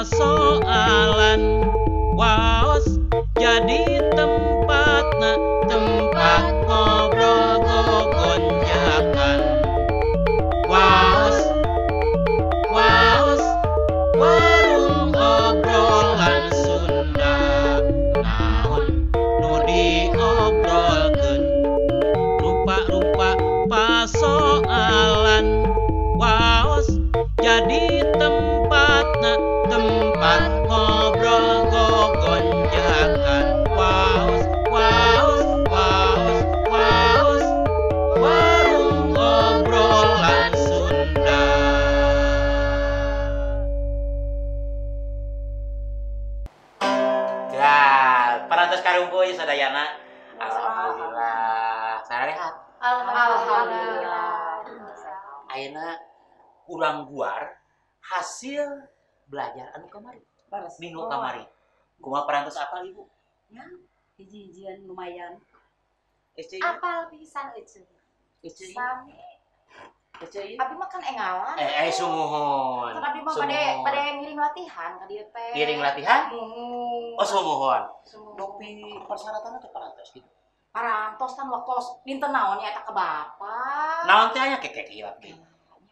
Pasoalan waos jadi tempatna tempat ngobrol gogonjakan. Waos waos warung obrolan Sunda naon nu diobrolkeun rupa-rupa pasoalan waos jadi tempatna tempat ngobrol gogonjakan. Waos waos waos waos warung obrolan Sunda. Ya, parantos karumpul sadayana. Alhamdulillah. Sarehat. Alhamdulillah. Ayeuna urang guar hasil belajar anu kamari. Minggu kamari. Kumaha parantos apal Ibu? Ya, hiji-hijian lumayan. SC Apal pisan euceun. SC Sami. SC. Abi mah kan engalan. Sumuhun. Kan abi mah bade ngiring latihan ka dieu teh. Ngiring latihan? Muhun. Oh, sumuhun. Sumuhun. Dupi persyaratan teh parantos gitu. Parantos kan waktu dinten naon nya eta ke bapak. Naon teh aya kekek hilap ge. Nya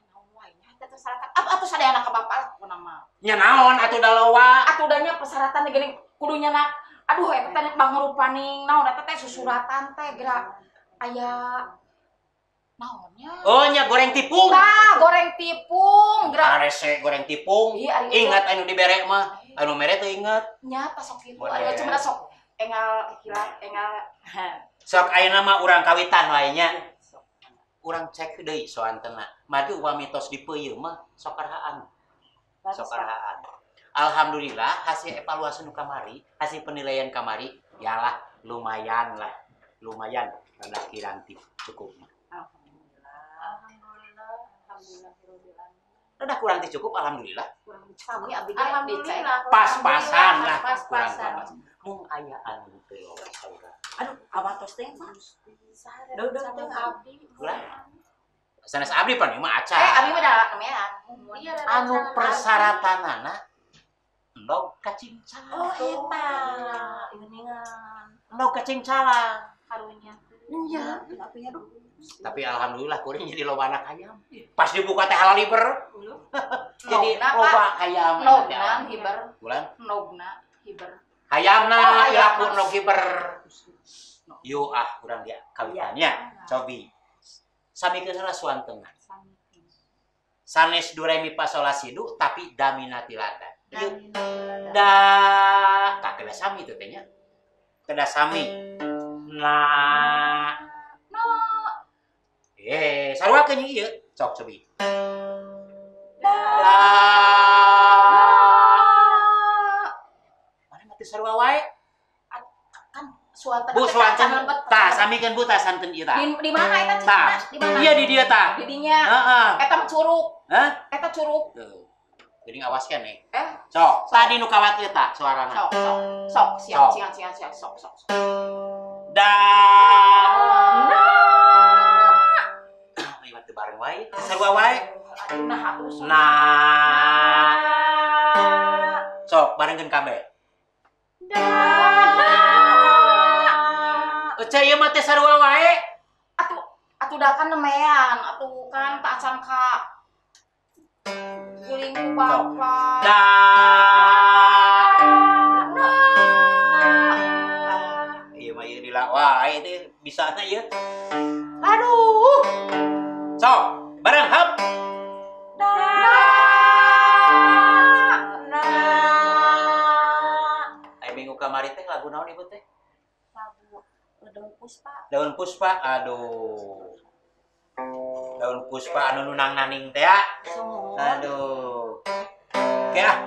naon wae nya eta persyaratan. Apa atuh sadayana ka bapak lah pokona mah. Nya naon atuh da loba. Atuh da nya persyaratan teh geuning kudu nya nak. Aduh eta teh bangerupaning naon eta teh susuratan teh geura aya naonnya. Oh nya goreng tipung. Tah, goreng tipung geura. Arese goreng tipung. Iya, ari Ingat anu dibere mah, anu mere teu inget. Nya pasok kitu. Boleh. Ari cuma sok engal hilap engal. Sok ayeuna mah urang kawitan wae nya. Urang cek deui soantena. Madu upami tos dipeuyeum mah sok karahaan. Sok karahaan. Alhamdulillah hasil evaluasi nu kamari, hasil penilaian kamari yalah lumayan lah. Lumayan rada kiranti cukup mah. Alhamdulillah. Alhamdulillah. Alhamdulillah. Rada kurang ti cukup alhamdulillah. Kurang sami abdi ge Alhamdulillah. Pas-pasan lah, kurang Pas-pasan. pas. Mung aya anu teu loba saurang. Aduh, awatos teh mah. Duh, duh, teh abdi. Ulah. Sanes abdi pan ieu mah acan. Abdi mah da nemean. Iya, Anu persyaratanana endog kacing calang. Oh, eta. Ieu ningan. Endog kacing calang. Karunya. Iya. Apinya duh. Tapi alhamdulillah kuring jadi loba anak hayam. Pas dibuka teh halaliber. Jadi Nogna, Pak. loba hayam. Nogna hiber, Bulan nogna hiber. hayamna Oh, hayamna. ilaku nog hiber. Yuk ah kurang dia kawitannya. Cobi. Samikeun heula suantengna. Sanes do re mi fa sol la si du tapi damina tilada. Yuk. Da tak kena sami teh nya. Kena sami. Nah. No. Sarua keun ieu. Sok cobi. Da. Da. Mana mah teu sarua wae? Kan suanten Bu teh suanten. can lembet. Tah samikeun Bu tah santen ieu tah. Di mana eta Tah. cicina? Di mana? Iya di dieu tah. Di dinya. Heeh. Eta mah curug. Hah? Eta curug. Tuh. Jadi ngawaskeun nih. Sok. Sok, tadi nu kawat ieu tah suarana. Sok, sok. Sok, siap, Sok. siap, siap, siap, sok, sok. sok. Da. Nah. Ieu mah teu bareng wae. Teu sarua wae. Aduh, nah atuh sok. Nah. Sok barengkeun kabeh. Da. Ece ieu mah teh sarua wae. Atuh, atuh da kan nemean, atuh kan tak acan ka guling ku bapak. Da. Nah. Ieu mah ieu dilak wae teh bisana ieu. Aduh. Sok, bareng hap. Da. Nah. Aya minggu kamari teh lagu naon ibu teh? Lagu Daun Puspa. Daun Puspa. Aduh. Daun Puspa anu nunang naning teh ya. Sumuhun. Aduh. Oke ah.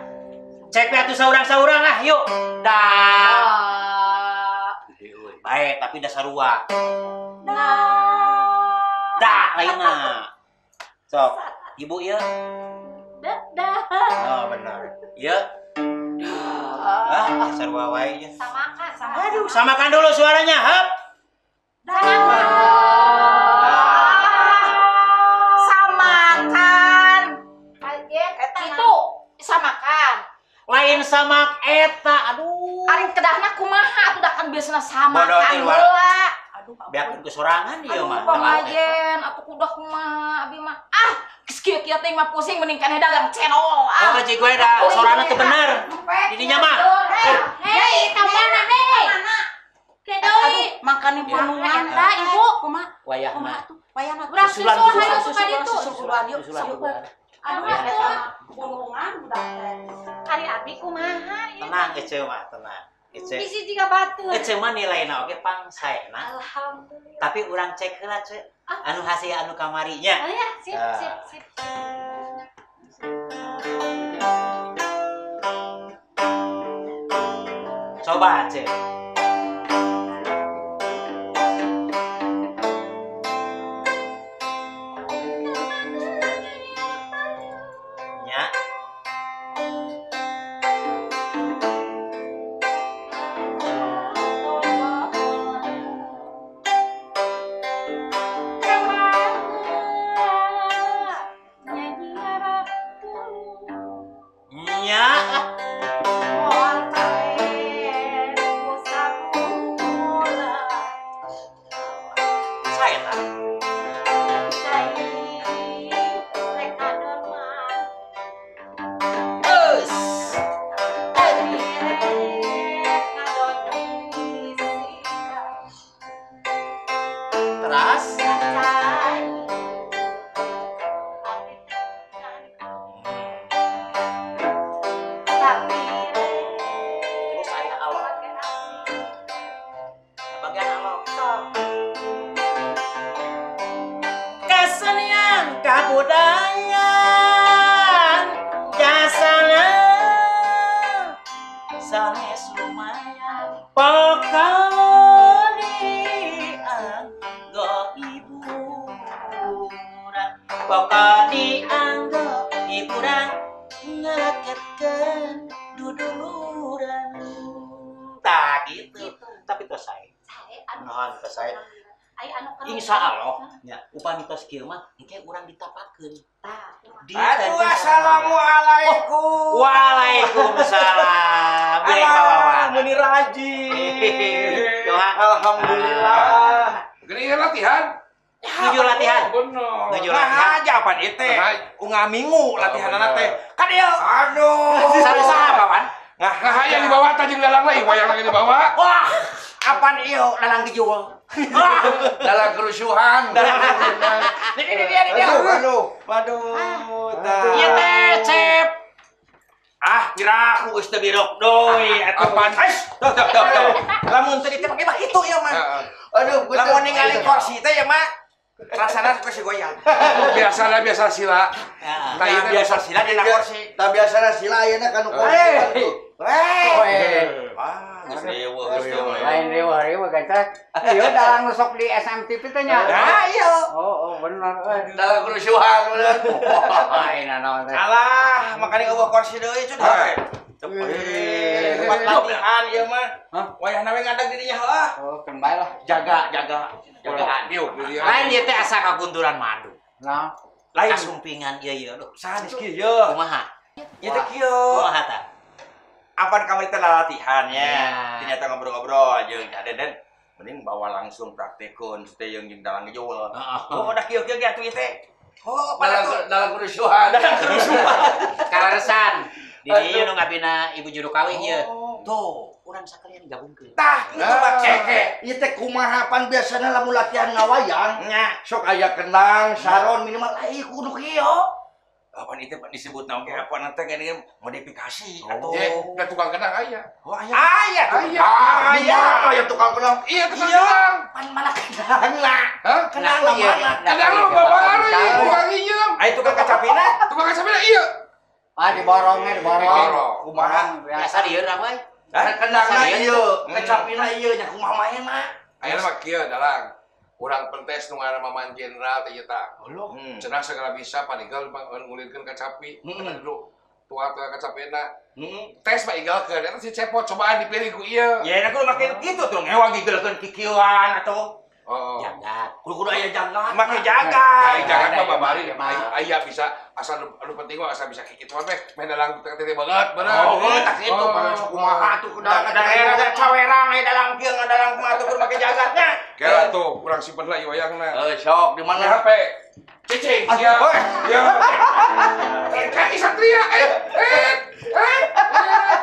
Cek we atuh saurang-saurang ah, yuk. Da. Gede euy. Bae tapi da sarua. Da. Da lainna. Sok, ibu ieu. Da. Da. Oh, benar. Ieu. Ah, sarua wae nya. Samakan, samakan. Aduh, samakan dulu suaranya. Hap. Samakan. Samakan. Kaget Itu samakan. Lain biasana sama kan heula. Aduh, beakeun ke sorangan ieu mah. Aduh, pamajen atuh kudah kumaha abi mah. Ah, geus kieu-kieu teh mah pusing mending keneh dagang cendol. Ah, oh, cik we da sorangan teu bener. Didinya mah. Hei, tambana hei. Kedoi, makane panungan eta ibu kumaha? Wayahna. Wayahna. Urang susul hayu suka ditu. Susulan yuk. Aduh, eta gunungan budak teh. Ari abi kumaha ieu? Tenang ece mah, tenang. Ece. Bisi jiga batur. Ece mah nilaina oge pangsaena. Alhamdulillah. Tapi urang cek heula ce. Anu hasil anu kamarinya. Oh ya, sip sip sip. Coba ce. Nya. Nya. Saya tak. Eus. Teras. Terus saya alok. Bagian alok. Kesenian kabudayaan jasana sanes lumayan pokok dianggo hiburan pokok dianggo hiburan ngaraketkeun duduluran tak gitu tapi tos sae nuhun tos sae. Insya Allah, ya, upami tos kieu mah engke urang ditapakeun. Aduh, assalamualaikum. Waalaikumsalam. Beureung kawawan. Meuni rajin. Alhamdulillah. Geuning latihan. Nuju latihan. Bener. Nuju latihan. Nah, aja apaan ieu teh? Unggal minggu latihanana teh. Kan ieu. Aduh. Saha bawan? Nah, hayang dibawa tah jeung dalang lain, wayang lagi dibawa. Wah, apaan ieu dalang dijual? Dalang kerusuhan. Ini dia, ini dia. Aduh, waduh. Ieu teh Cep. Ah, kira aku geus teu birok deui atuh. Apaan? Ais, tuh tuh tuh. Lamun teu dipake mah kitu ieu mah. Aduh, lamun ningali kursi teh ya mah rasana kursi goyang. Biasana biasa sila. Tah ieu biasa sila dina kursi. Tah biasana sila ayeuna kana kursi. Weh. Wah, geus riweuh geus riweuh. Lain riweuh-riweuh gancet. Ieu dalang nu sok di SMTV teh nya. Nah, ieu. Oh, bener euy. Dalang kerusuhan bener. Lain naon teh. Alah, makane eueuh kursi deui cuy. Tempat latihan ieu mah. Wayahna we ngadag di dinya heuh. Oh, keun bae lah. Jaga, jaga. Jagaan. Lain ieu teh asa kagunduran madu. Nah, lain kasumpingan ieu ieu aduh. Sanes kieu ieu. Kumaha? Ieu teh kieu. Kumaha tah? Apaan kamari teh latihan ya. Ternyata ngobrol-ngobrol jeung Deden. Mending bawa langsung praktekun teh jeung dalang jual. Oh, udah kieu-kieu ge atuh ieu teh. Oh, dalang kerusuhan. Dalang kerusuhan. Kaleresan. Di dieu nu ngabina ibu juru kawin ieu. Tuh, urang sakalian gabungkeun. Tah, kitu mah keke. Ieu teh kumaha pan biasana lamun latihan ngawayang nya sok aya kendang, saron minimal ai kudu kieu. Apaan itu disebut naon ge apa nanti gini modifikasi atau da tukang kendang aya. Oh, aya. Aya. Aya. Aya tukang kendang. Iya tukang kendang. Pan mana kendang lah. Hah? Kendang mana? Kendang lu bawa ari tukang ieu. Aya tukang kacapina. Tukang kacapina ieu. Ah diborongnya diborong. Kumaha? Biasa dieu ramai. Hah? Kendangna ieu, kacapina ieu nya kumaha maenna. Aya mah kieu dalang. Urang pentes nu ngaranna Maman Jenderal teh ieu tah. Cenah segala bisa panigal ngulirkeun kacapi. Dulu tua-tua kacapina. Tes mah igalkeun eta si Cepot cobaan dipilih ku ieu. Ya, aku make kitu tuh ngewang igalkeun kikieuan atuh. Jagat. Kudu aya jagat. Make jagat. Jagat mah babari aya bisa asal anu penting mah asal bisa kikituan teh meh dalang teh banget bener. Oh, tak kitu mah kumaha atuh kudu daerah cawerang aya dalang kieu ngadalang kumaha atuh kudu make jagatnya. Kela tuh urang simpen lah ieu wayangna. Heuh sok di mana HP? Cicing sia. Ya. Kaki Satria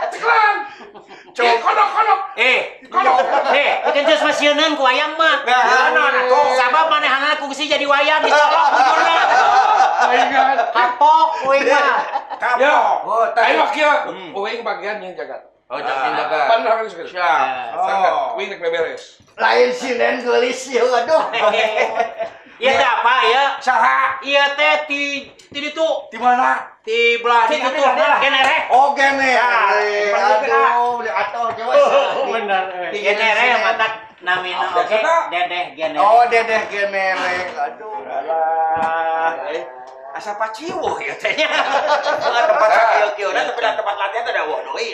ceklan. Kodok. Kencus mah sieuneun ku wayang mah. Nah, atuh. Sabab manehanna kungsi jadi wayang dicolok bujurna. Kapok kuing mah. Kapok. Ayo kieu, uing bagian nyeun jagat. Oh, jangan jagat. Pan harus gitu. Siap. Oh. Uing rek beberes. Lain sinden geulis ieu aduh. Ieu teh apa ya? Saha? Ieu teh ti ditu. Di mana? Di belah ditu tuh. Genere. Oh, genere. Aduh, atuh coba. Bener. Genere matak namina oge Dedeh Genere. Oh, Dedeh Genere. Aduh. Alah. Asa paciwuh ieu teh nya. Tempat sakieu-kieu na tapi tempat latihan teh da eueuh deui.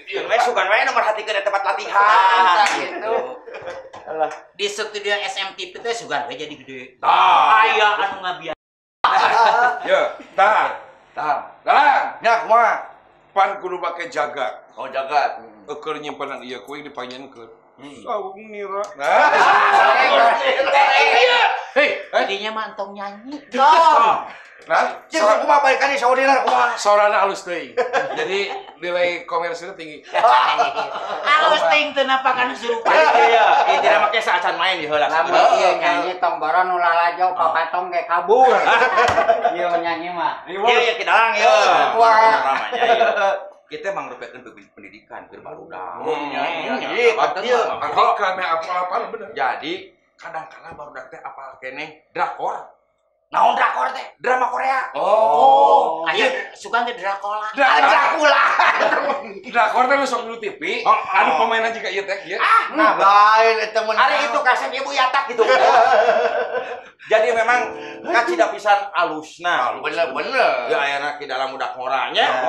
Ieu we sugan we nu merhatikeun tempat latihan gitu. Alah. Di studio SMTV teh sugan we jadi gede. Aya anu ngabiar. Ya, tah. Tah. Dalang. Nya kumaha? Pan kudu make jagat. Oh, jagat. Eukeun nyimpenan ieu kuing dipanyenkeun. Sawung nira. Nah. Hei, jadinya mah entong nyanyi. Tong. Nah, jeung kumaha balikan di saudina kumaha? Sorana halus teuing. Jadi nilai komersilnya tinggi. Halus teuing teu napakan surupan. Iya, intina make saacan main di heula. Lamun ieu nyanyi tong boron ulah lajo papatong ge kabur. Ieu nyanyi mah. Ieu ya kidalang ieu. Wah. Kita emang rupakan pendidikan keur barudak. Iya, pendidikan meh apal-apal bener. Jadi kadang-kala barudak teh apal keneh drakor. Naon drakor teh? Drama Korea. Oh. Aya suka teh Dracula. Dracula. Drakor teh nu sok dulu TV. Anu pemainna jiga ieu teh ieu. Nah, lain eta mun. Hari itu kasep ibu yatak gitu. Jadi memang kacida pisan alusna. Bener-bener. Ya ayana ki dalam budak ngoranya.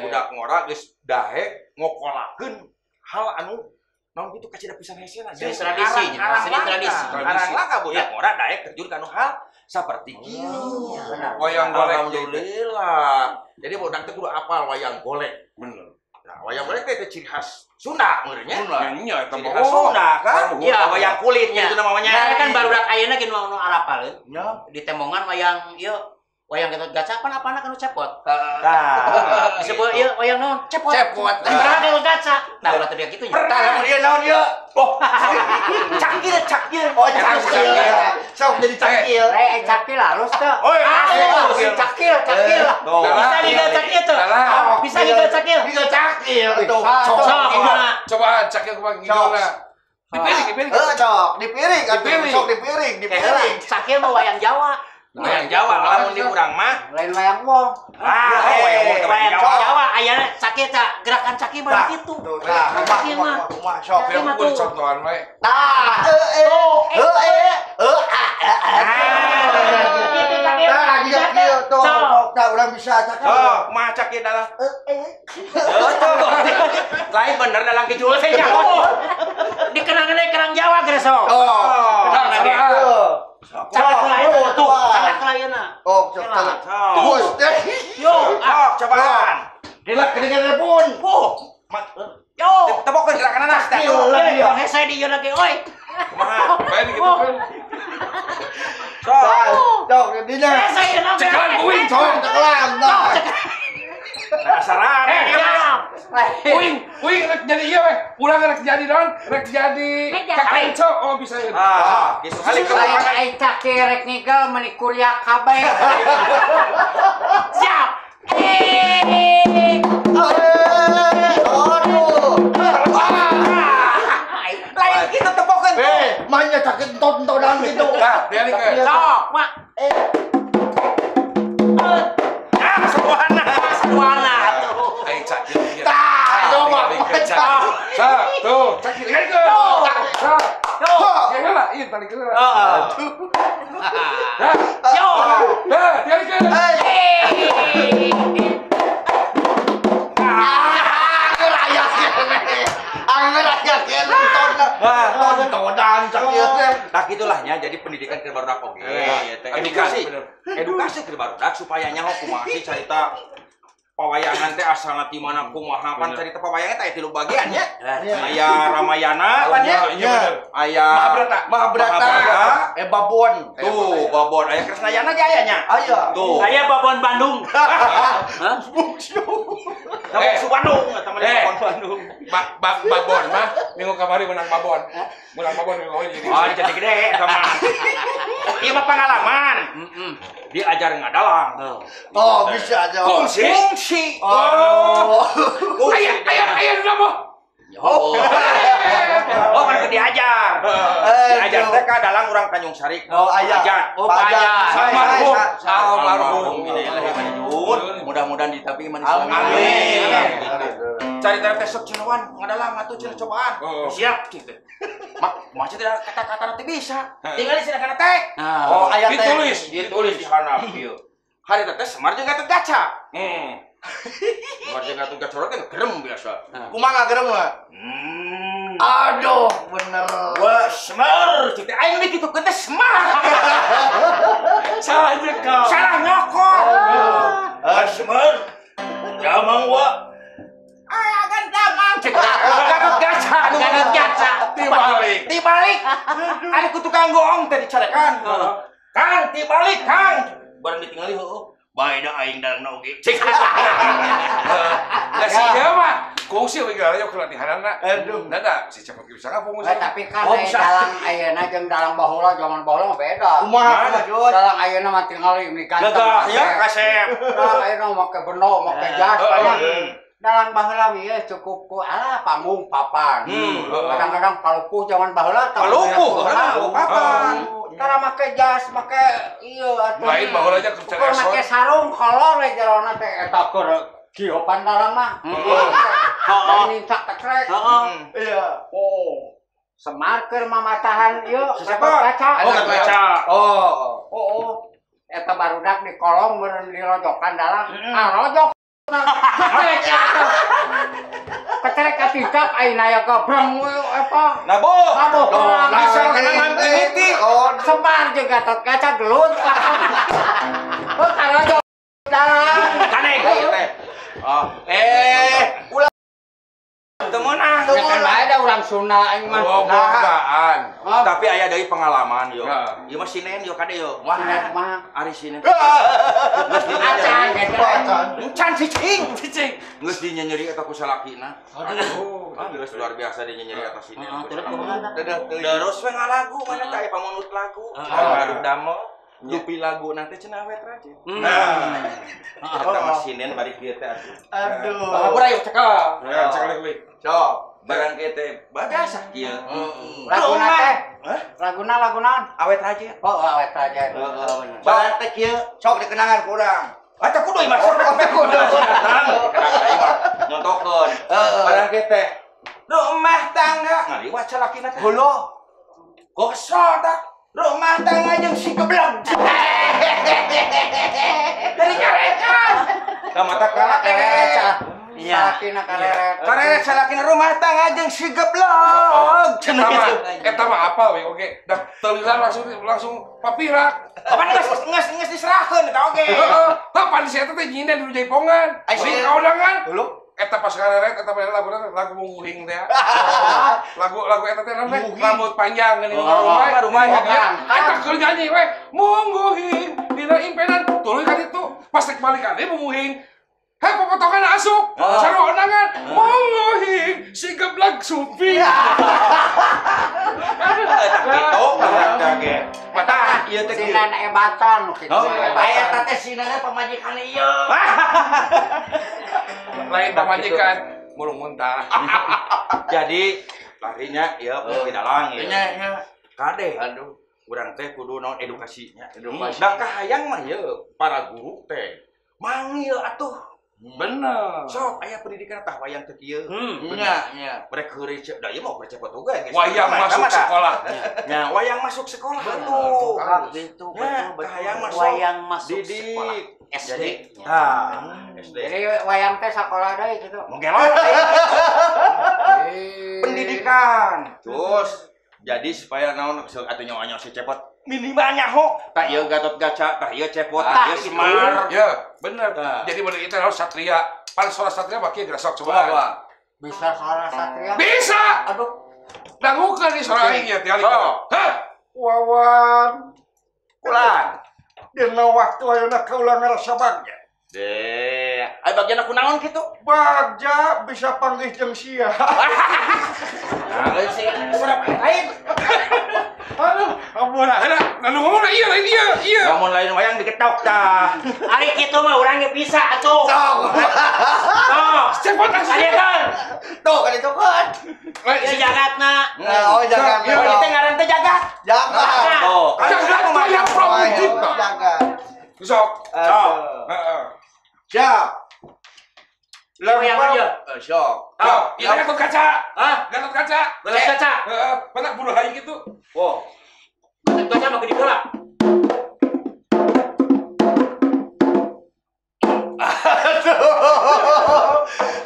Budak ngora geus daek ngokolakeun hal anu naon kitu kacida pisan hesena. Seni tradisi, seni tradisi. Arang langka budak ngora daek terjun kana hal saperti kieu. Wayang golek. Alhamdulillah. Jadi budak teh kudu apal wayang golek. Bener. Nah, wayang golek teh ciri khas Sunda meureun nya. Nya eta mah Sunda kan? Iya, wayang kulitnya itu namanya. Nah, kan barudak ayeuna ge nu arapaleun. Di tembongan wayang ieu wayang Gatot Kaca pan apana kan cepot. Tah. Disebut ieu wayang naon? Cepot. Cepot. Pernah Gatot Kaca. Tah ulah teu kitu nya. Tah lamun ieu naon ieu? Oh. Cakil, cakil. Oh, cakil. Sok jadi cakil. Cakil halus teu. Oh, halus. Cakil, cakil. Bisa diga cakil tuh. Bisa diga cakil. Diga cakil tuh. Sok, cobaan cakil kumaha ngigilna. Dipiring, dipiring. Heuh, sok, dipiring atuh. Sok dipiring, dipiring. Cakil mah wayang Jawa. Wayang Jawa lamun di urang mah lain wayang wong. Ah, wayang wong wayang Jawa ayana cakil cak gerakan cakil mah kitu. Tah, cakil mah. Kumaha sok. Biar ku contohan we. Tah, e e a a. Tah, kieu tuh. Tah urang bisa cakil. Sok, kumaha cakil dalah? E. Lain bener dalang kijul teh nyaho. Dikenangan kerang Jawa geus sok. Oh. Cakak lain tuh, cakak lain. Oh, cakak. Terus deh. Yo, cobaan. Dilak kedengar telepon. Oh. Yo, tebokeun gerakan anak teh. Yo, hese di ieu lagi oi. Kumaha? Bae gitu kan. Sok, sok dinya. Ceklan kuing, sok ceklan. Nah. Penasaran. Uing, uing rek jadi ieu weh. Urang rek jadi naon? Rek jadi kakenco. Oh bisa ieu. Ah, gitu. Lain ai cake rek nigel meuni kuria kabeh. Siap. Aduh. Lain kitu tepokeun tuh. Mainnya cake entot-entodan gitu. Tah, dialikeun. Sok, mak. Ah, sebuahna. Sebuahna tuh. Ai cakil. Tah, coba. Tuh, cakil. Tuh. Tuh. Ya lah, ieu talikeun. Heeh. Yo. Tah, dialikeun. Angger aya keneh. Angger aya keneh tonton. Ngawedan cak ieu teh. Tah kitulahnya jadi pendidikan ke barudak oge. Edukasi. Edukasi ke barudak supaya nyaho kumaha sih carita pawayangan teh asalna ti mana kumaha pan carita pawayangan teh aya 3 bagian nya. Aya Ramayana pan nya. Aya Mahabharata. Babon. Tuh, babon aya Krisnayana ge aya nya. Aya. Tuh. Aya babon Bandung. Hah? Bungsu. Bungsu Bandung eta mah babon Bandung. Babon mah minggu kamari menang babon. Menang babon minggu kamari jadi. Oh, jadi gede eta mah. Ieu mah pengalaman. Diajar ngadalang. Oh, bisa aja. Kungsi. Oh. Aya nu mah. Oh. Oh, kan diajar. Diajar teh ka dalang urang Tanjung Sari. Oh, aya. Oh, pajat. Almarhum. Almarhum. Mudah-mudahan ditapi iman Islam. Amin. Cari-cari teh sok cenah ngadalang atuh cenah cobaan. Siap gitu. Mak, masih tidak kata-kata nanti bisa. Tinggal di sini kana teh. Oh, aya teh. Ditulis di handap ieu. Hari teh Semar jeung Gatot Kaca. Semar jeung Gatot Kaca teh gerem biasa. Kumaha gerem mah? Aduh, bener. Wah, Semar, cek teh aing mah kitu teh Semar. Salah nyekal. Salah nyokot. Ah, Semar. Damang wa. Aya kan damang cek Gatot Kaca anu Gatot Kaca tibalik. Tibalik. Ada ku tukang goong teh dicarekan. Kang, tibalik, Kang. Barang ditinggali heueuh. Bae da aing dalangna oge. Cek. Lah si ieu mah kungsi we geura keur latihanana. Aduh, da si cepet bisa ngapung. Tapi kan dalang ayeuna jeung dalang baheula zaman baheula mah beda. Kumaha? Dalang ayeuna mah tingali meni ganteng. Gagah ya kasep. Dalang ayeuna make beno, make jas banyak. Dalang baheula ieu cukup ku alah panggung papan. Kadang-kadang palupuh zaman baheula palupuh baheula papan. Tara make jas, make ieu atuh. Lain baheula nya keur make sarung kolor we jerona teh eta keur kiopan dalang mah. Heeh. Nincak tekrek. Heeh. Iya. Oh. Semar keur mamatahan ieu Gatot Kaca. Oh, Gatot Kaca. Oh. Oh. Eta barudak di kolong meureun dirojokan dalang. Ah, rojok. Ketrek katicap ayeuna aya gabrang we eta. Nabuh. Nabuh. Bisa kenangan mimiti. Semar jeung Gatot Kaca gelut. Oh, karojok dalang. Kaneng ieu teh. Oh, ulah teu meunang. Kan bae da urang Sunda aing mah. Oh, bogaan. Tapi aya deui pengalaman yo. Ieu mah sinen yo kade yo. Wah, ari sinen. Acan gitu. Encan cicing, cicing. Geus dinyenyeri eta ku salakina. Aduh, geus luar biasa dinyenyeri eta sinen. Terus we ngalagu mana teh aya pamunut lagu. Ngaduk damel. Lupi lagu nanti cenah awet rajin. Nah, eta mah sinen bari kieu teh atuh. Aduh. Hampura yuk cekel. Ya, cekel deui. Sok. Barang kieu teh biasa kieu. Laguna teh. Laguna lagu naon? Awet rajin. Oh, awet rajin. Heeh. Barang teh kieu sok dikenangan ku urang. Atuh kudu ieu mah. Kudu. Nyontokeun. Barang kieu teh rumah tangga ngaliwat salakina teh. Heulo. Gosok tah. Rumah tangga jeung si geblek. Dari nyarekan. Kamata kalah kareret. Salakina kareret. Kareret salakina rumah tangga jeung si geblek. Cenah eta mah apal we oge. Da teu lila langsung papirak. Kapan geus diserahkeun eta oge. Heeh. Kapan si eta teh nyinden dulu jaipongan. Si kaodangan. Heulo. Eta pas kareret eta pada lagu lagu mungguhing teh. Lagu lagu eta teh naon teh rambut panjang geuning rumah rumah. Eta keur nyanyi we mungguhing dina impenan tuluy ka ditu. Pas rek balik ka dieu mungguhing. Heh popotokan asup. Sarua ondangan mungguhing si geblek supi. Eta kitu eta ge. Mata ieu teh sinan ebatan kitu. Eta teh sinanna pamajikan ieu. Lain pamajikan murung muntah. Jadi larinya ya di dalang ya. Kade. Aduh. Urang teh kudu naon edukasinya. Edukasi. Da kahayang mah ye para guru teh manggil atuh. Bener. Sok aya pendidikan tah wayang teh kieu. Nya nya. Mereka heureuy da ieu mah cepet oge geus. Wayang masuk sekolah. Nya wayang masuk sekolah atuh. Gitu, betul betul. Kahayang masuk wayang masuk sekolah. SD. Tah, SD. Jadi wayang teh sekolah deui kitu. Mungkin lah. Pendidikan. Terus Jadi supaya naon atuh nyawa si Cepot minimal nyaho. Tah ieu Gatot Kaca, tah ieu Cepot, tah ieu Semar. Ya, bener. Jadi bener itu harus Satria. Pan suara Satria baki gerasok coba. Bisa suara Satria? Bisa. Aduh. Dangukeun di suara aing ya tiali. Hah? Wawan. Ulah. Dina waktu ayeuna kaula ngarasa bagja. Deh, aya bagian aku naon kitu? Bagja bisa panggih jeung sia. Nah, lain sih suara lain. Aduh, ampun. Ada, nu ngomong ieu lain ieu, ieu. Ngomong lain wayang diketok tah. Ari kitu mah urang ge bisa atuh. Sok. Sok. Cepot asli. Tuh kan itu kan. Ieu jagatna. Nah, oh jagat. Ieu teh ngaran teh jagat. Jagat. Oh, jagat mah yang promojit. Jagat. Sok. Sok. Heeh. Siap. Lempar. Sok. Oh, ieu Gatot Kaca. Hah? Gatot Kaca. Gatot Kaca. Heeh, mana bunuh aing kitu. Wow. Gatot Kaca mah gede bola. Aduh.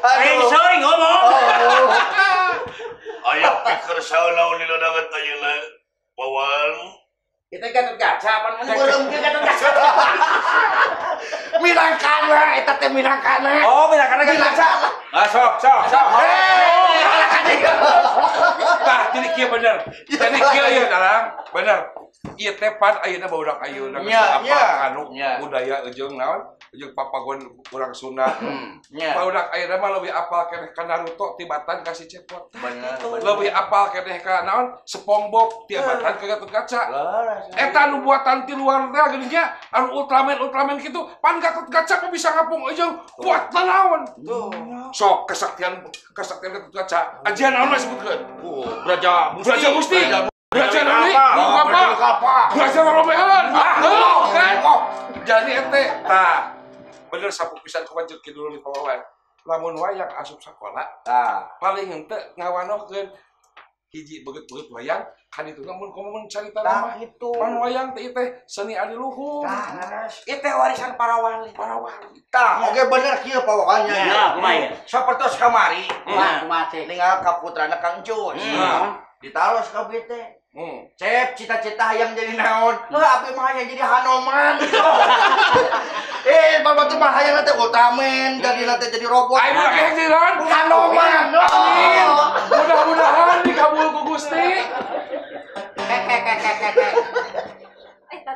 Aing sorry ngomong. Aya pikir saeulah di dagat ayeuna. Wawan. Kita Gatot Kaca apa anu beureum kieu Gatot Kaca. Minangkana eta teh minangkana. Oh, minangkana Gatot Kaca. Ah, sok sok sok. Eh, kalah ka dieu. Tah, jadi kieu bener. Jadi kieu ieu dalang, bener. Ieu teh pan ayeuna barudak ayeuna geus apa anu budaya jeung naon? Jeung papagon urang Sunda. Barudak ayeuna mah leuwih apal keneh ka Naruto tibatan ka si Cepot. Bener. Leuwih apal keneh ka naon? SpongeBob tibatan ka Gatot Kaca. Eta anu buatan ti luar teh geuning nya anu Ultraman kitu pan Gatot Kaca mah bisa ngapung eujeung kuat naon. Sok kesaktian Gatot Kaca. Ajian naon sebutkeun? Braja Musti. Braja Musti. Braja naon? Apa? Braja Romehan. Ah, kan? Jadi ente tah bener sapu pisan kumaha kidul di pawawan. Lamun wayang asup sakola, tah paling henteu ngawanohkeun hiji beget-beget wayang kan itu mun komo mun carita mah pan wayang teh teh seni adiluhur. Tah, ieu teh warisan para wali. Para wali. Tah, oge bener kieu pawakannya. Ya, kumaha? Sapertos kamari, kumaha teh ninggal ka putrana Kang Cus. Ditaros ka bieu teh. Cep cita-cita hayang jadi naon? Heuh, abdi mah hayang jadi Hanoman. Bapak mah hayang teh Ultraman, jadi nanti jadi robot. Ayo budak hayang jadi naon? Hanoman. Amin. Mudah-mudahan dikabul ku Gusti.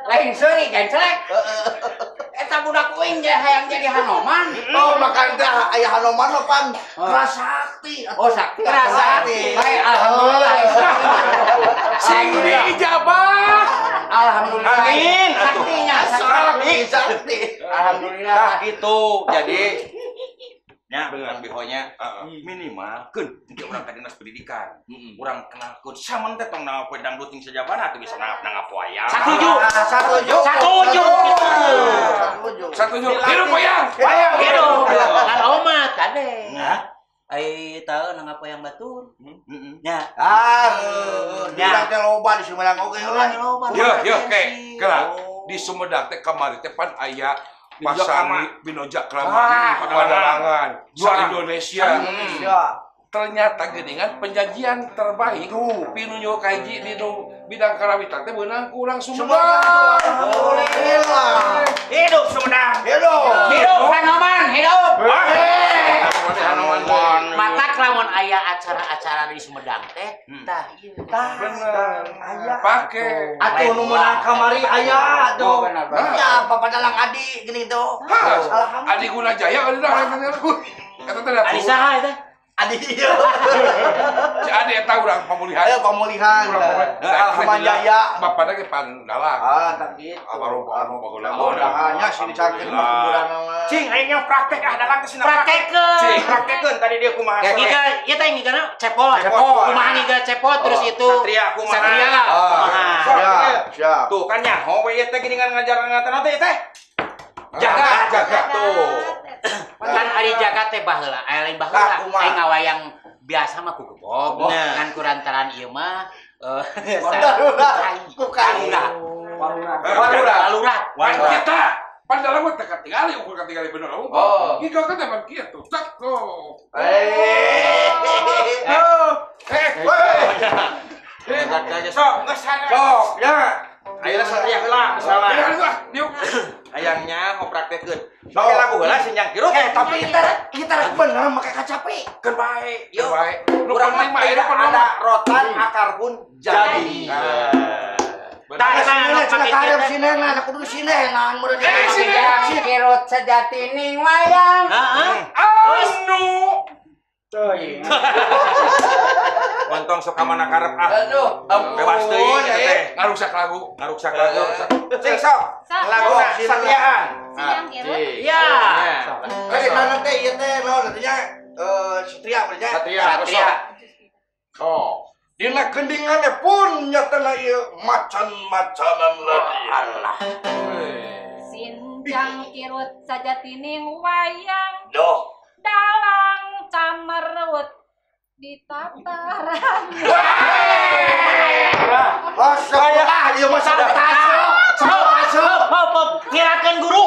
Lain seuri gencelek. Eta budak uing ge hayang jadi Hanoman. Oh, makan teh aya Hanoman mah pan kerasakti. Oh, sakti. Kerasakti. Baik, alhamdulillah. Sing diijabah. Alhamdulillah. Amin. Saktinya, sakti, sakti. Alhamdulillah. Tah gitu. Jadi nya Kang Bihonya minimal keun engke urang ka dinas pendidikan. Urang kenalkeun saman teh tong nangap dangdut ting sajabana atuh bisa nangap wayang. Satuju. Satuju. Satuju kitu. Satuju. Satuju. Hidup wayang. Wayang hidup. Kan omat kade. Nah, ai tahu nangap wayang batur. Nya. Ah, nya teh loba di Sumedang oge heula. Yeuh, yeuh, ke. Geura. Di Sumedang teh kamari teh pan aya Pasani Binoja Krama Padalangan sa Indonesia. Ternyata geuningan penyajian terbaik pinunjul kahiji di bidang karawitan teh beunang ku urang Sumedang. Alhamdulillah. Hidup Sumedang. Hidup. Hidup Hanoman, hidup. Hanoman. Matak lamun aya acara-acara di Sumedang teh, tah ieu. Tah bener. Aya. Pake. Atuh nu meunang kamari aya tuh. Ya, Bapak Dalang Adi geuning tuh. Adi Gunajaya adi dah eta teh. Adi saha eta? Adi ieu. Si Adi eta urang pemulihan. Ayo pemulihan. Alhamdulillah. Bapana ge pandalang. Ah, tak kitu. Almarhum almarhum baheula. Nya sini cakeun kuburan mah. Cing aing nya praktek ah dalang teh sina praktekkeun. Cing praktekkeun tadi dia kumaha. Ngiga ieu teh ngigana cepot. Kumaha ngiga cepot terus itu Satria kumaha. Satria. Siap, siap. Tuh kan nyaho we ieu teh geuningan ngajaran ngaten teh teh. Jaga, jaga tuh. Kan ari jaga teh baheula, aya lain baheula. Aing ngawayang biasa mah ku gebog. Ngan kurantaran ieu mah Walurat. Pan kita pan dalam mah teh katingali ukur katingali bener unggul. Ngiga kan teh pan kieu tak tuh. aja sok, geus sok ya. Ayeuna Satria heula misalna. Diuk. Hayangnya mau praktekkeun. Make lagu heula Sinjang Kirut. Tapi kita bener make kacapi. Keun bae. Keun bae. Nu Urang penting mah mah ayeuna tidak penolong. ada rotan akar pun jadi. Tah, Nah, nah, cenah make karep kieu teh. sinena, kudu sinena meureun. Sinjang kirut sejati ning wayang. Heeh. Anu. Teuing. Montong sok ka mana karep ah. Aduh, Bebas teuing eta teh. Ngaruksak lagu. Ngaruksak lagu. Cing sok. Sok. Laguna Satriaan. Sinjang kirut. Iya. Eh, kana teh ieu teh naon artinya Satria berarti. Satria. Satria. Oh. Dina gendingane pun nyatana ieu macan-macanan lagi. Allah. Sinjang kirut sajatining wayang. Doh. Dalang camerut di tataran. Wah, ieu mah sabotase. Sabotase. Hop, ngirakeun guru.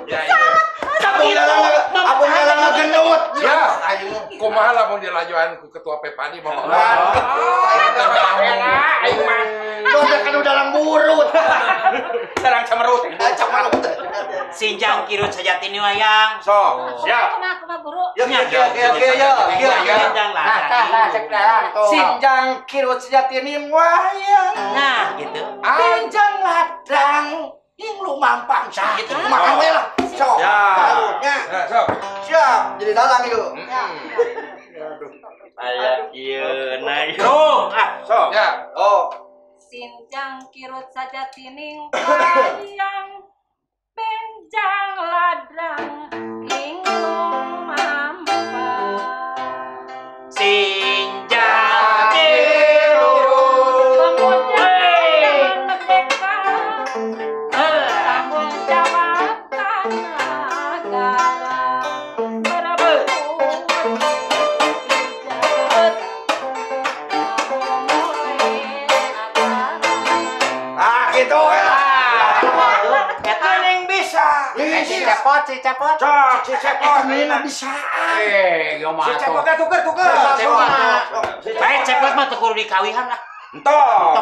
Ya, iya. Abang dalang gendut. Ya, kumaha lamun dilajuan ku ketua Pepadi mah. Aing mah. Udah kan udah dalang burut. Sarang camerut. Camerut. Sinjang kirut sejati ni wayang. Sok. Siap. Kumaha kumaha guru. Ya ya ya ya ya. Sinjang lah. Tah, cek dalang tuh. Sinjang kirut sejati ning wayang. Nah, gitu. Pinjang ladang ing lumampang sah gitu kumaha we lah. Sok. Ya. Sok. Siap jadi dalang ieu. Aya ieu na ieu. Ah, Sok. Ya. Oh. Sinjang kirut sajatining wayang. Benjang ladang ing lumampang. Sinjang kirut. Pemuda yang merdeka. Tanggung jawabkan negara. Berebut hijab. Ah gitu we lah. Eta Ning bisa. Si cepot, si cepot. Sok, si cepot. Eta bisa. Ieu mah Si cepot teh tuker tuker. Cepot. Bae cepot mah teu kudu dikawihan lah. Entong.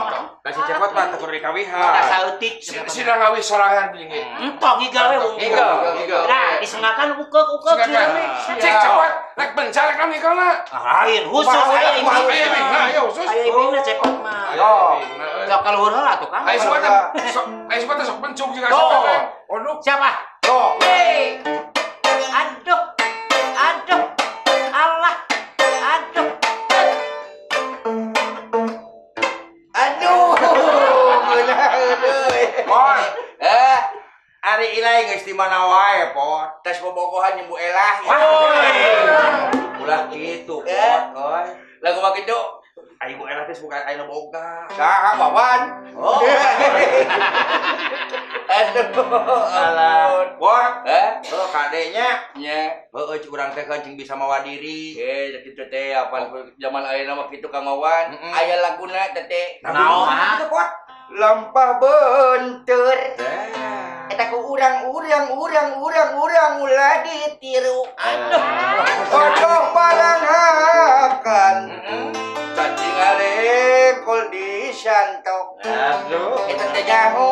Da si cepot mah teu kudu dikawihan. Da saeutik. Sina ngawi sorangan bilingge. Entong ngigal we wungkul. Ngigal, ngigal. Nah, disengakan ukeuk-ukeuk Sengakan. Cik cepot, rek bencar rek ngigalna. Ah, lain khusus aya Kumaha aya ibingna, aya khusus. Aya ibingna cepot mah. Aya ibingna, euy. Sok kaluhur heula tuh kan. Aya sobat teh sok aya sobat teh sok bencung juga Tuh. teh. Aduh. Siapa? Sok. Hei. Aduh. Aduh. Allah. Aduh. Aduh, geunah deui. Pon. Ari ilai geus di mana wae, Pon. Tes bobogohan jeung Bu Elah. Ulah kitu, Pon. Oi. Lagu mah kitu. Ai Bu Elah teh bukan ai nu boga. Saha Wawan? Oh. Aduh, Alah. Pon. Eh, Heuh kadenya. nya. Heueuh cik urang teh kan cing bisa mawa diri. Kitu teh apa zaman ayeuna mah kitu Kang Wawan. Aya laguna teh teh. Naon? Kitu, Pon. Lampah benteur. Eta ku urang urang urang urang urang ulah ditiru. Aduh. Odoh barang hakan. Cacing alekol di santok. Aduh. Eta teh nyaho.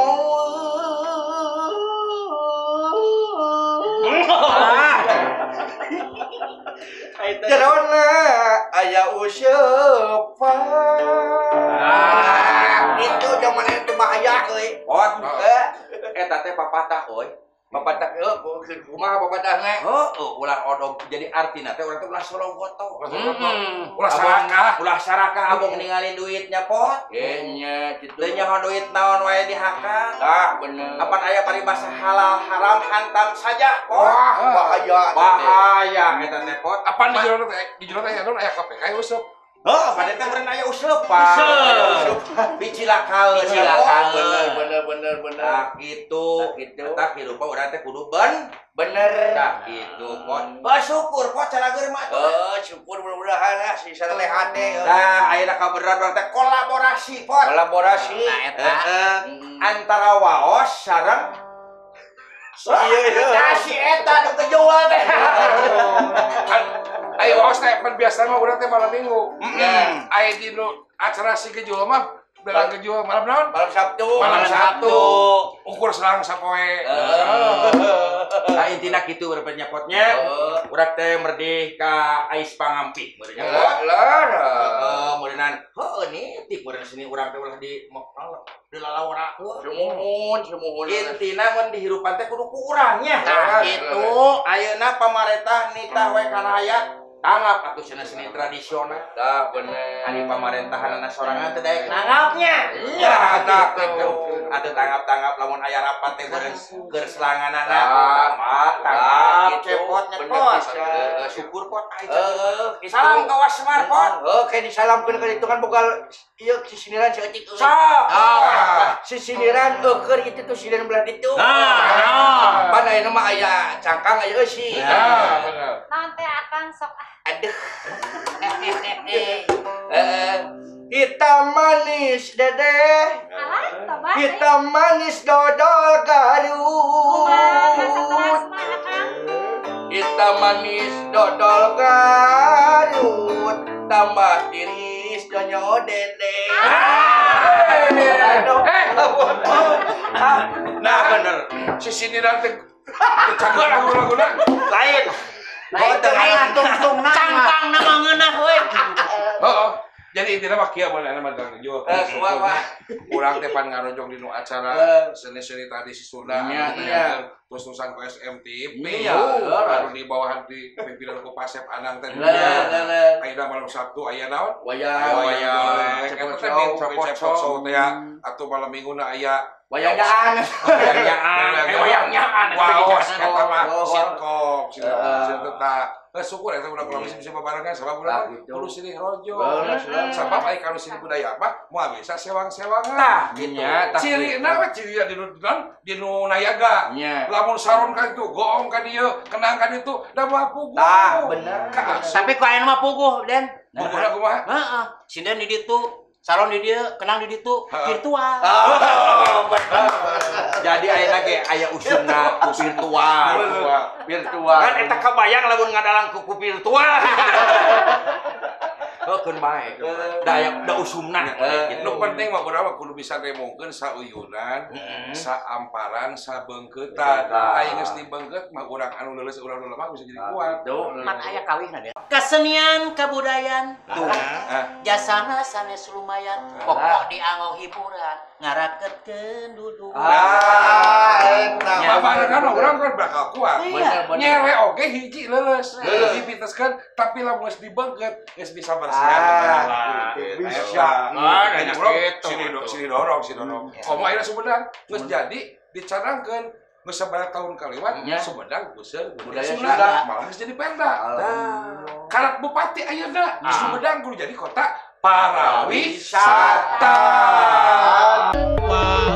Jerona aya useupan. Itu zaman itu bahaya euy. Pon. Eta teh papatah euy. Papatah euy, kumaha papatahna? Heueuh, ulah odog jadi artina teh urang teh ulah sologoto. Ulah sarakah. Ulah sarakah abong ninggalin duitnya, Pot. Nya kitu. Teu nyaho duit naon wae dihakan. Tah bener. Apan aya paribasa halal haram hantam saja, Pot. Wah, bahaya. Bahaya eta teh, Pot. Apaan di jero teh? Di jero teh aya naon aya KPK useup. Heuh, pada teh meureun aya useupan. Useup. Dicilakaeun. Dicilakaeun. Bener bener bener bener. Tah kitu. Tah kitu. Tah hirupa urang teh kudu ben. Bener. Tah kitu, Pot. Bersyukur, Pot, calageur mah atuh. Oh, syukur mudah-mudahan lah si sarelehan teh. Tah, ayeuna kabeneran urang teh kolaborasi, Pot. Kolaborasi. Nah, eta. Heeh. Antara waos sareng Iya iya. Nah, si eta nu kejual teh. Ayo waos teh pan biasa mah urang teh malam minggu. Aya di nu Acara si Gejul mah dalam Gejul malam naon? Malam Sabtu. Malam Sabtu. Ukur selang sapoe. Nah intina kitu berapa nyapotnya. Urang teh merdeh ka Ais Pangampih meureun nyapot. Lah. Heeh, meureunnan heueuh nitip meureun sini urang teh ulah di dilalawarakeun. Sumuhun, sumuhun. Intina mun dihirupan teh kudu ku urang nya. Tah kitu. Ayeuna pamarentah nitah we ka rakyat. Tanggap atuh seni-seni tradisional. Tah bener. Ari pamarentahanana sorangan teh daek nanggapnya. Nya tah kitu. Atuh tanggap-tanggap lamun aya rapat teh beureun keur selanganana. Tanggap cepot nyepot. Syukur pot aya. Salam ka Wasmar pot. Heuh, kayak disalamkeun ka ditu kan boga ieu sisiniran saeutik. Sok. Sisiniran eueur itu tuh siniran belah ditu. Nah, pan ayeuna mah aya cangkang aya eusi. Nah, bener. Naon teh akang sok ah. Aduh. Hitam manis dedeh. Alah, tobat. Hitam manis dodol Garut. Hitam manis dodol Garut. Tambah tiris donyo dedeh. Aduh. Nah bener. Si siniran teh cager lagu-laguna. Lain. Lain tungtungna. Cangkangna mah ngeunah we. Heeh. Jadi intinya mah kieu mun aya mah Kang Gejul. Urang teh pan ngarojong dinu acara seni-seni tradisi Sunda terus-terusan ku SMTP. Anu di bawahan di pimpinan ku Pasep Anang teh. Ayeuna malam Sabtu aya naon? Wayang. Wayang. Eta teh cepot show teh atuh malam Minggu na aya wayang nyaan. Wayang nyaan. Wayang nyaan. Waos eta mah sitkom, sitkom teh. Syukur eta urang urang bisa babarengan sabab urang kudu silih rojo. Sabab aya kanu seni budaya mah moal bisa sewang-sewangan. Tah gitu. Cirina we ciri di nu nayaga. Lamun saron ka ditu, goong ka dieu, kenang ka ditu, da moal puguh. Tah bener. Tapi ku ayeuna mah puguh, Den. Puguhna kumaha? Heeh. Sinden di ditu, saron di dieu, kenang di ditu, virtual. Jadi ayeuna ge aya usumna ku virtual. Virtual. Kan eta kabayang lamun ngadalang ku virtual. Heuh keun bae. Da aya da usumna. Nu penting mah urang mah kudu bisa ngemongkeun sauyunan, saamparan, sabeungkeutan. Aya geus dibeungkeut mah urang anu leuleus urang nu lemah bisa jadi kuat. Pan aya kawihna deh. Kesenian kebudayaan tuh. Jasana sanes lumayan, pokok dianggo hiburan, ngaraketkeun duduk. Ah, eta. Babarengan urang kan bakal kuat. Nyere oge hiji leuleus. Dipiteskeun tapi lamun geus dibeungkeut geus bisa bersihan. Bisa. Sini dorong, sini dorong. Komo ayeuna Sumedang geus jadi dicanangkeun geus sabaraha tahun kaliwat Sumedang geus budaya Sunda malah geus jadi perda. Karak bupati ayeuna Sumedang kudu jadi kota pariwisata. Wow.